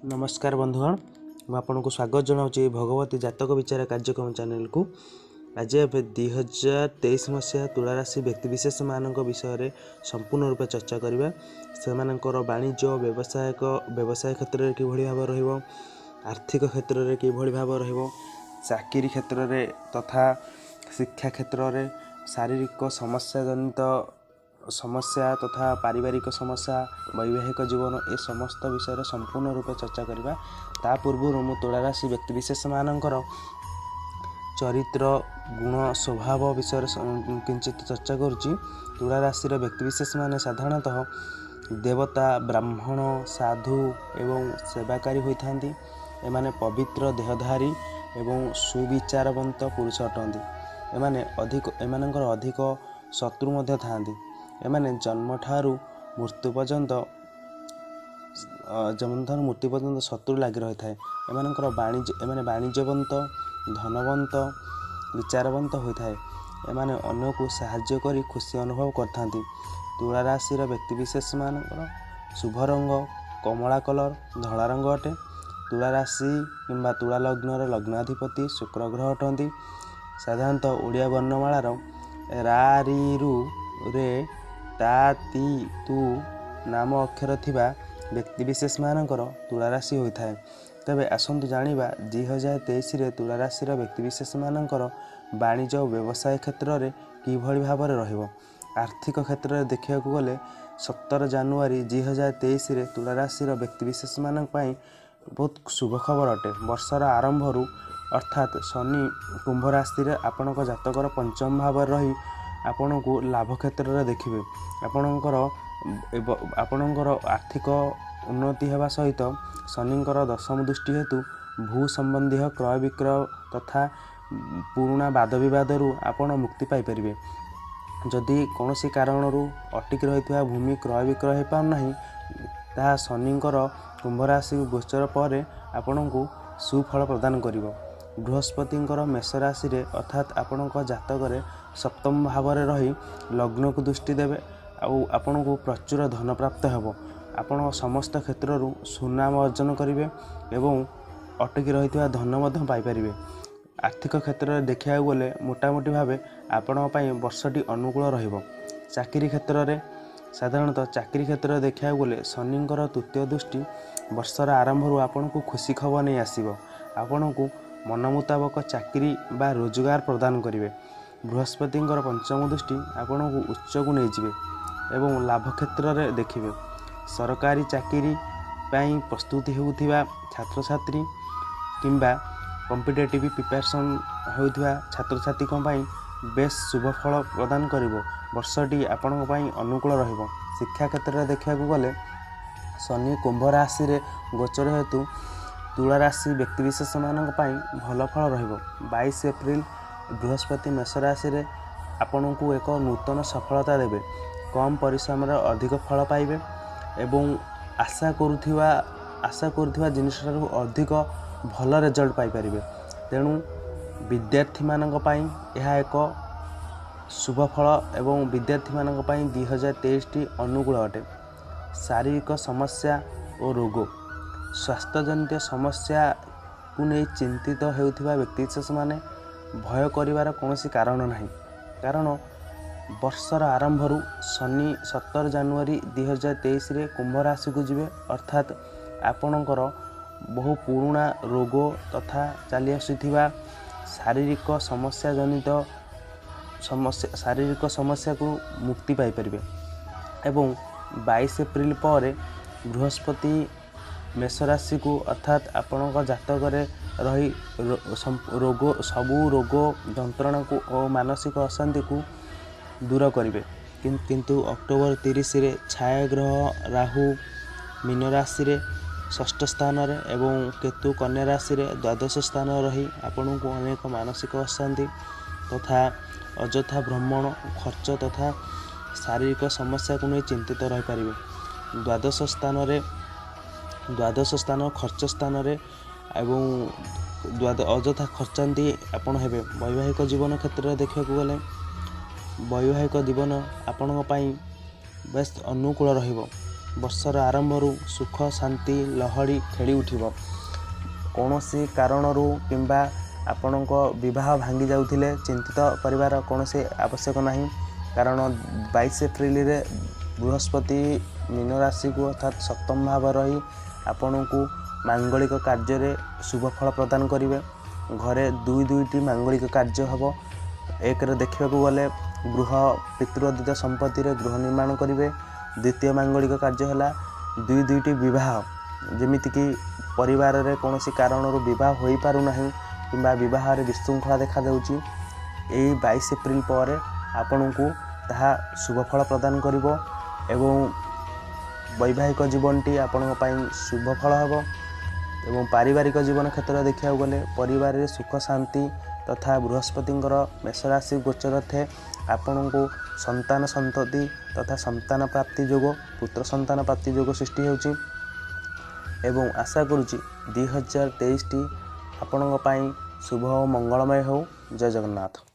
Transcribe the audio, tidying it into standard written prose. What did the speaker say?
ନମସ୍କାର ବନ୍ଧୁଗଣ, ମୁଁ ଆପଣଙ୍କୁ ସ୍ୱାଗତ ଜଣାଉଛି ଭଗବତୀ ଜାତକ ବିଚାର କାର୍ଯ୍ୟକ୍ରମ ଚ୍ୟାନେଲକୁ। ଆଜି ଆମେ 2023 ମସିହା ତୁଳାରାଶି ବ୍ୟକ୍ତିବିଶେଷମାନଙ୍କ ବିଷୟରେ ସମ୍ପୂର୍ଣ୍ଣ ରୂପେ ଚର୍ଚ୍ଚା କରିବା। ସେମାନଙ୍କର ବାଣିଜ୍ୟ ବ୍ୟବସାୟ କ୍ଷେତ୍ରରେ କିଭଳି ଭାବେ ରହିବ, ଆର୍ଥିକ କ୍ଷେତ୍ରରେ କିଭଳି ଭାବେ ରହିବ, ଚାକିରି କ୍ଷେତ୍ରରେ ତଥା ଶିକ୍ଷା କ୍ଷେତ୍ରରେ, ଶାରୀରିକ ସମସ୍ୟା ଜନିତ ସମସ୍ୟା ତଥା ପାରିବାରିକ ସମସ୍ୟା, ବୈବାହିକ ଜୀବନ, ଏ ସମସ୍ତ ବିଷୟରେ ସମ୍ପୂର୍ଣ୍ଣ ରୂପେ ଚର୍ଚ୍ଚା କରିବା। ତା ପୂର୍ବରୁ ମୁଁ ତୁଳାରାଶି ବ୍ୟକ୍ତିବିଶେଷମାନଙ୍କର ଚରିତ୍ର, ଗୁଣ, ସ୍ୱଭାବ ବିଷୟରେ କିଞ୍ଚିତ ଚର୍ଚ୍ଚା କରୁଛି। ତୁଳାରାଶିର ବ୍ୟକ୍ତିବିଶେଷମାନେ ସାଧାରଣତଃ ଦେବତା, ବ୍ରାହ୍ମଣ, ସାଧୁ ଏବଂ ସେବାକାରୀ ହୋଇଥାନ୍ତି। ଏମାନେ ପବିତ୍ର ଦେହଧାରୀ ଏବଂ ସୁବିଚାରବନ୍ତ ପୁରୁଷ ଅଟନ୍ତି। ଏମାନଙ୍କର ଅଧିକ ଶତ୍ରୁ ମଧ୍ୟ ଥାଆନ୍ତି। ଏମାନେ ଜନ୍ମଠାରୁ ମୃତ୍ୟୁ ପର୍ଯ୍ୟନ୍ତ ଶତ୍ରୁ ଲାଗି ରହିଥାଏ। ଏମାନେ ବାଣିଜ୍ୟବନ୍ତ, ଧନବନ୍ତ, ବିଚାରବନ୍ତ ହୋଇଥାଏ। ଏମାନେ ଅନ୍ୟକୁ ସାହାଯ୍ୟ କରି ଖୁସି ଅନୁଭବ କରିଥାନ୍ତି। ତୁଳା ରାଶିର ବ୍ୟକ୍ତିବିଶେଷମାନଙ୍କର ଶୁଭ ରଙ୍ଗ କମଳା କଲର୍, ଧଳା ରଙ୍ଗ ଅଟେ। ତୁଳା ରାଶି କିମ୍ବା ତୁଳା ଲଗ୍ନର ଲଗ୍ନାଧିପତି ଶୁକ୍ର ଗ୍ରହ ଅଟନ୍ତି। ସାଧାରଣତଃ ଓଡ଼ିଆ ବର୍ଣ୍ଣମାଳାର ରା, ରି, ରୁ, ରେ, ତା, ତି, ତୁ ନାମ ଅକ୍ଷର ଥିବା ବ୍ୟକ୍ତିବିଶେଷମାନଙ୍କର ତୁଳା ରାଶି ହୋଇଥାଏ। ତେବେ ଆସନ୍ତୁ ଜାଣିବା 2023ରେ ତୁଳା ରାଶିର ବ୍ୟକ୍ତିବିଶେଷମାନଙ୍କର ବାଣିଜ୍ୟ ଓ ବ୍ୟବସାୟ କ୍ଷେତ୍ରରେ କିଭଳି ଭାବରେ ରହିବ। ଆର୍ଥିକ କ୍ଷେତ୍ରରେ ଦେଖିବାକୁ ଗଲେ 17 ଜାନୁଆରୀ 2023ରେ ତୁଳା ରାଶିର ବ୍ୟକ୍ତିବିଶେଷମାନଙ୍କ ପାଇଁ ବହୁତ ଶୁଭ ଖବର ଅଟେ। ବର୍ଷର ଆରମ୍ଭରୁ ଅର୍ଥାତ୍ ଶନି କୁମ୍ଭ ରାଶିରେ ଆପଣଙ୍କ ଜାତକର ପଞ୍ଚମ ଭାବରେ ରହି ଆପଣଙ୍କୁ ଲାଭ କ୍ଷେତ୍ରରେ ଦେଖିବେ। ଆପଣଙ୍କର ଆର୍ଥିକ ଉନ୍ନତି ହେବା ସହିତ ଶନିଙ୍କର ଦଶମ ଦୃଷ୍ଟି ହେତୁ ଭୂ ସମ୍ବନ୍ଧୀୟ କ୍ରୟ ବିକ୍ରୟ ତଥା ପୁରୁଣା ବାଦ ବିବାଦରୁ ଆପଣ ମୁକ୍ତି ପାଇପାରିବେ। ଯଦି କୌଣସି କାରଣରୁ ଅଟକି ରହିଥିବା ଭୂମି କ୍ରୟ ବିକ୍ରୟ ହୋଇପାରୁନାହିଁ, ତାହା ଶନିଙ୍କର କୁମ୍ଭ ରାଶି ଗୋଚର ପରେ ଆପଣଙ୍କୁ ସୁଫଳ ପ୍ରଦାନ କରିବ। ବୃହସ୍ପତିଙ୍କର ମେଷ ରାଶିରେ ଅର୍ଥାତ୍ ଆପଣଙ୍କ ଜାତକରେ ସପ୍ତମ ଭାବରେ ରହି ଲଗ୍ନକୁ ଦୃଷ୍ଟି ଦେବେ ଆଉ ଆପଣଙ୍କୁ ପ୍ରଚୁର ଧନ ପ୍ରାପ୍ତ ହେବ। ଆପଣ ସମସ୍ତ କ୍ଷେତ୍ରରୁ ସୁନାମ ଅର୍ଜନ କରିବେ ଏବଂ ଅଟକି ରହିଥିବା ଧନ ମଧ୍ୟ ପାଇପାରିବେ। ଆର୍ଥିକ କ୍ଷେତ୍ରରେ ଦେଖିବାକୁ ଗଲେ ମୋଟାମୋଟି ଭାବେ ଆପଣଙ୍କ ପାଇଁ ବର୍ଷଟି ଅନୁକୂଳ ରହିବ। ଚାକିରି କ୍ଷେତ୍ରରେ ସାଧାରଣତଃ ଚାକିରି କ୍ଷେତ୍ରରେ ଦେଖିବାକୁ ଗଲେ ଶନିଙ୍କର ତୃତୀୟ ଦୃଷ୍ଟି ବର୍ଷର ଆରମ୍ଭରୁ ଆପଣଙ୍କୁ ଖୁସି ଖବର ନେଇ ଆସିବ। ଆପଣଙ୍କୁ ମନ ମୁତାବକ ଚାକିରି ବା ରୋଜଗାର ପ୍ରଦାନ କରିବେ। ବୃହସ୍ପତିଙ୍କର ପଞ୍ଚମ ଦୃଷ୍ଟି ଆପଣଙ୍କୁ ଉଚ୍ଚକୁ ନେଇଯିବେ ଏବଂ ଲାଭ କ୍ଷେତ୍ରରେ ଦେଖିବେ। ସରକାରୀ ଚାକିରି ପାଇଁ ପ୍ରସ୍ତୁତି ହେଉଥିବା ଛାତ୍ରଛାତ୍ରୀ କିମ୍ବା କମ୍ପିଟେଟିଭ୍ ପ୍ରିପାରେସନ୍ ହେଉଥିବା ଛାତ୍ରଛାତ୍ରୀଙ୍କ ପାଇଁ ବେଶ ଶୁଭ ଫଳ ପ୍ରଦାନ କରିବ। ବର୍ଷଟି ଆପଣଙ୍କ ପାଇଁ ଅନୁକୂଳ ରହିବ। ଶିକ୍ଷା କ୍ଷେତ୍ରରେ ଦେଖିବାକୁ ଗଲେ ଶନି କୁମ୍ଭ ରାଶିରେ ଗୋଚର ହେତୁ ତୁଳା ରାଶି ବ୍ୟକ୍ତିବିଶେଷମାନଙ୍କ ପାଇଁ ଭଲ ଫଳ ରହିବ। 22 ଏପ୍ରିଲ ବୃହସ୍ପତି ମେଷ ରାଶିରେ ଆପଣଙ୍କୁ ଏକ ନୂତନ ସଫଳତା ଦେବେ। କମ୍ ପରିଶ୍ରମରେ ଅଧିକ ଫଳ ପାଇବେ ଏବଂ ଆଶା କରୁଥିବା ଜିନିଷଠାରୁ ଅଧିକ ଭଲ ରେଜଲ୍ଟ ପାଇପାରିବେ। ତେଣୁ ବିଦ୍ୟାର୍ଥୀମାନଙ୍କ ପାଇଁ ଏହା ଏକ ଶୁଭ ଫଳ ଏବଂ ବିଦ୍ୟାର୍ଥୀମାନଙ୍କ ପାଇଁ 2023ଟି ଅନୁକୂଳ ଅଟେ। ଶାରୀରିକ ସମସ୍ୟା ଓ ରୋଗ, ସ୍ୱାସ୍ଥ୍ୟଜନିତ ସମସ୍ୟାକୁ ନେଇ ଚିନ୍ତିତ ହେଉଥିବା ବ୍ୟକ୍ତିବିଶେଷମାନେ ଭୟ କରିବାର କୌଣସି କାରଣ ନାହିଁ। କାରଣ ବର୍ଷର ଆରମ୍ଭରୁ ଶନି 17 ଜାନୁଆରୀ 2023ରେ କୁମ୍ଭ ରାଶିକୁ ଯିବେ, ଅର୍ଥାତ୍ ଆପଣଙ୍କର ବହୁ ପୁରୁଣା ରୋଗ ତଥା ଚାଲି ଆସୁଥିବା ଶାରୀରିକ ସମସ୍ୟା ଜନିତ ସମସ୍ୟା ଶାରୀରିକ ସମସ୍ୟାକୁ ମୁକ୍ତି ପାଇପାରିବେ। ଏବଂ 22 ଏପ୍ରିଲ ପରେ ବୃହସ୍ପତି ମେଷ ରାଶିକୁ ଅର୍ଥାତ୍ ଆପଣଙ୍କ ଜାତକରେ ରହି ସବୁ ରୋଗ ଯନ୍ତ୍ରଣାକୁ ଓ ମାନସିକ ଅଶାନ୍ତିକୁ ଦୂର କରିବେ। କିନ୍ତୁ ଅକ୍ଟୋବର 30ରେ ଛାୟାଗ୍ରହ ରାହୁ ମୀନ ରାଶିରେ ଷଷ୍ଠ ସ୍ଥାନରେ ଏବଂ କେତୁ କନ୍ୟା ରାଶିରେ ଦ୍ୱାଦଶ ସ୍ଥାନରେ ରହି ଆପଣଙ୍କୁ ଅନେକ ମାନସିକ ଅଶାନ୍ତି ତଥା ଅଯଥା ଭ୍ରମଣ ଖର୍ଚ୍ଚ ତଥା ଶାରୀରିକ ସମସ୍ୟାକୁ ନେଇ ଚିନ୍ତିତ ରହିପାରିବେ। ଦ୍ୱାଦଶ ସ୍ଥାନ ଖର୍ଚ୍ଚ ସ୍ଥାନରେ ଏବଂ ଅଯଥା ଖର୍ଚ୍ଚାନ୍ତି ଆପଣ ହେବେ। ବୈବାହିକ ଜୀବନ କ୍ଷେତ୍ରରେ ଦେଖିବାକୁ ଗଲେ ବୈବାହିକ ଜୀବନ ଆପଣଙ୍କ ପାଇଁ ବେଶ ଅନୁକୂଳ ରହିବ। ବର୍ଷର ଆରମ୍ଭରୁ ସୁଖ ଶାନ୍ତି ଲହଡ଼ି ଖେଳି ଉଠିବ। କୌଣସି କାରଣରୁ କିମ୍ବା ଆପଣଙ୍କ ବିବାହ ଭାଙ୍ଗି ଯାଉଥିଲେ ଚିନ୍ତିତ କରିବାର କୌଣସି ଆବଶ୍ୟକ ନାହିଁ, କାରଣ 22 ଏପ୍ରିଲରେ ବୃହସ୍ପତି ମୀନ ରାଶିକୁ ଅର୍ଥାତ୍ ସପ୍ତମ ଭାବ ରହି ଆପଣଙ୍କୁ ମାଙ୍ଗଳିକ କାର୍ଯ୍ୟରେ ଶୁଭଫଳ ପ୍ରଦାନ କରିବେ। ଘରେ 2 2ଟି ମାଙ୍ଗଳିକ କାର୍ଯ୍ୟ ହେବ। ଏକରେ ଦେଖିବାକୁ ଗଲେ ଗୃହ, ପିତୃଅର୍ଜିତ ସମ୍ପତ୍ତିରେ ଗୃହ ନିର୍ମାଣ କରିବେ। ଦ୍ୱିତୀୟ ମାଙ୍ଗଳିକ କାର୍ଯ୍ୟ ହେଲା 2 2ଟି ବିବାହ। ଯେମିତିକି ପରିବାରରେ କୌଣସି କାରଣରୁ ବିବାହ ହୋଇପାରୁନାହିଁ କିମ୍ବା ବିବାହରେ ବିଶୃଙ୍ଖଳା ଦେଖାଦେଉଛି, ଏଇ 22 ଏପ୍ରିଲ ପରେ ଆପଣଙ୍କୁ ତାହା ଶୁଭଫଳ ପ୍ରଦାନ କରିବ ଏବଂ ବୈବାହିକ ଜୀବନଟି ଆପଣଙ୍କ ପାଇଁ ଶୁଭଫଳ ହେବ। ଏବଂ ପାରିବାରିକ ଜୀବନ କ୍ଷେତ୍ରରେ ଦେଖିବାକୁ ଗଲେ ପରିବାରରେ ସୁଖ ଶାନ୍ତି ତଥା ବୃହସ୍ପତିଙ୍କର ମେଷରାଶି ଗୋଚରର୍ଥେ ଆପଣଙ୍କୁ ସନ୍ତାନ ସନ୍ତତି ତଥା ସନ୍ତାନ ପ୍ରାପ୍ତି ଯୋଗ, ପୁତ୍ର ସନ୍ତାନ ପ୍ରାପ୍ତି ଯୋଗ ସୃଷ୍ଟି ହେଉଛି। ଏବଂ ଆଶା କରୁଛି 2023ଟି ଆପଣଙ୍କ ପାଇଁ ଶୁଭ ଓ ମଙ୍ଗଳମୟ ହେଉ। ଜୟ ଜଗନ୍ନାଥ।